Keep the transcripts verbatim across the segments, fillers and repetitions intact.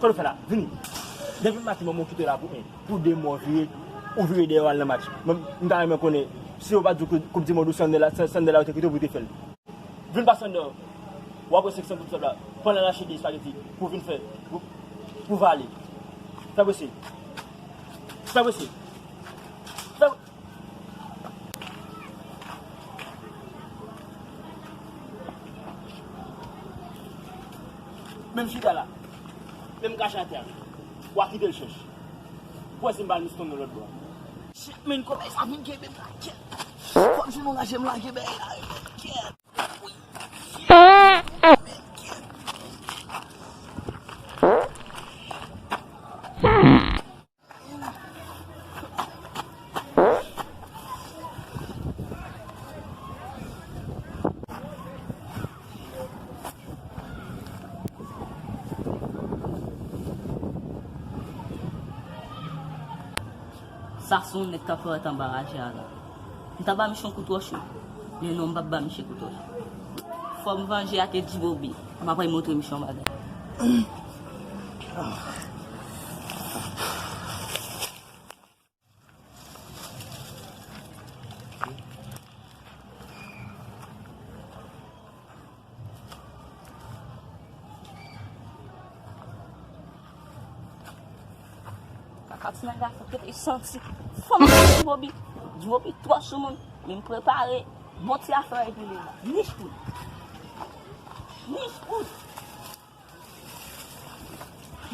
Sa w fè la? Vini. Depi maten, manman w kite w la pou, pou de mwa, w vire, ou vire dèyè w al nan match. Mwen, m ta renmen konnen, si yo pa di w koup, koup di mond ou sandal la, sandal la yo te kite w pou w te fè l. Vin pase anndan. W ap wè senk san goud sòb la. Pandan l achte de espageti pou vin fè, pou, pou vale. Fè prese. Fè prese. Fè. Menm chita la. Menm kache atè a. W a kite l chèch. Pou wè si m pa al miston nan lòt bò. Shit, men, kòmè sa vin kenbe m la, kèt. Fò m jwenn yon raje m lage bèy la, kèt. Sa se yon nèg k ap parèt anba raje a la. M ta ba misye yon kout wòch, wi. Men non, m p ap ba misye kout wòch. Fò m vanje ak Eddy Bobby. M ap al montre misye yon bagay. Kaka ti nèg la fè tèt li santi. Fanm Eddy Bobby. Eddy Bobby twò sou moun. Men m prepare bon ti afè epi li la. Nich pou l. Nich pou l.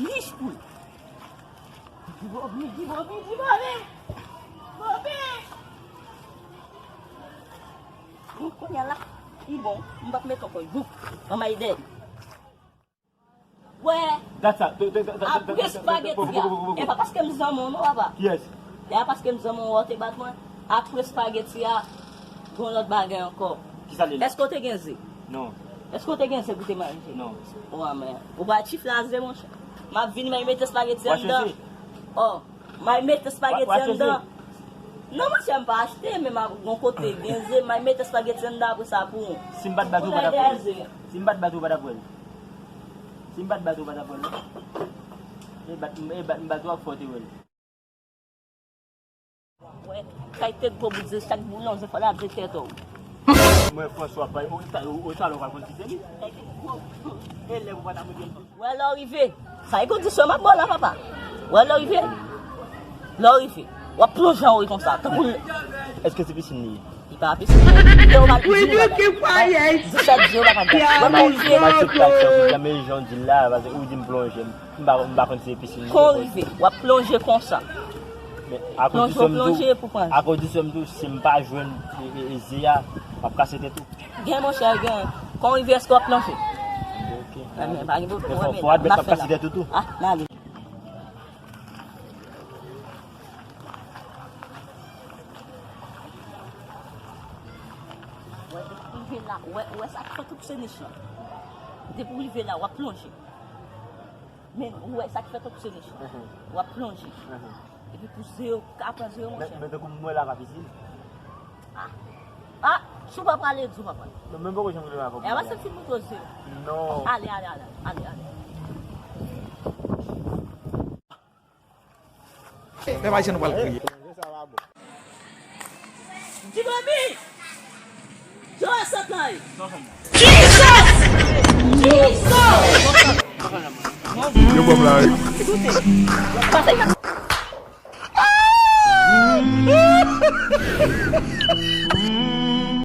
Nich pou l. Eddy Bobby, Eddy Bobby, Eddy Bobby. Bobby. Bon, kounye a la, li bon, m p ap mete ankò, bouk, manman ede. Wè. Apre espageti a, e pa paske m zanmi w non, papa. Kiyès? E pa paske m zanmi w, ou te bat mwen. Apre espageti a, gen yon lòt bagay ankò. Kisa l ye? Èske w te gen ze? Non. Èske w te gen ze pou te manje? Non. O, amè. Ou pa chifle a ze, monchè. M ap vini, m ap mete espageti anndan. Oh. M ay mete espageti anndan. Non, monchè, m pa achte, men m ap gon kote gen ze, m ay mete espageti anndan apre sa pou ou. Si m pa t bat ou, ou pa t ap wè l. Si m pa t bat ou, ou pa t ap wè l. Si m pa t bat ou, ou pa t ap wè l. E bat, e bat, m bat ou ak fò te wè l. Wè, kay tèt gwo bout ze, chak boulonje fò l ap ze tèt ou. Mwen, François, pa, ou sa, ou sa, ou pa konn si se li. Kay tèt gwo, e lè ou pa t ap wè l. Wè lè w rive. Sa e kondisyon m ap ba w la, papa. Wè lè w rive. Lè w rive. W ap plonje anwo konsa. Tankou l. Èske se pisin li ye? Li pa pisin. Yo, w ap di bagay. Disèt di yo pa ka gade. Mwen pa di. Mwen pa di sa, jan w di l la, paske ou di m plonje. M pa, m pa konn si se pisin li ye. Kon w rive. W ap plonje konsa. Men, a kondisyon m tou, a kondisyon m tou, si m pa jwenn, e, e, e, ze a, m ap kase tèt ou. Gen, monchè, gen. Kon w rive, èske w ap plonje? Ok. Enben, pa gen pwoblèm. Men fò, fò admèt m ap kase tèt ou tou. Ah, n ale. Wè, depi w rive la, wè, wè sa k fè tout se nich lan. Depi w rive la, w ap plonje. Men, ou wè sa k fè tout se nich lan. Mhm. W ap plonje. Mhm. Epi pou ze yo, ka pran ze yo, monchè. Men, men tankou m wè la pa pisin. Ah. Ah, si w pa prale, di w pa prale. Non, men poko janm rele m avè w. E a pa sa ki moto ze. Non. Ale, ale, ale, ale, ale. Pèp Ayisyen nou pral kriye. Dibobi! Joe Santay! Jesus! Jesus! Yo, bòm la, wi.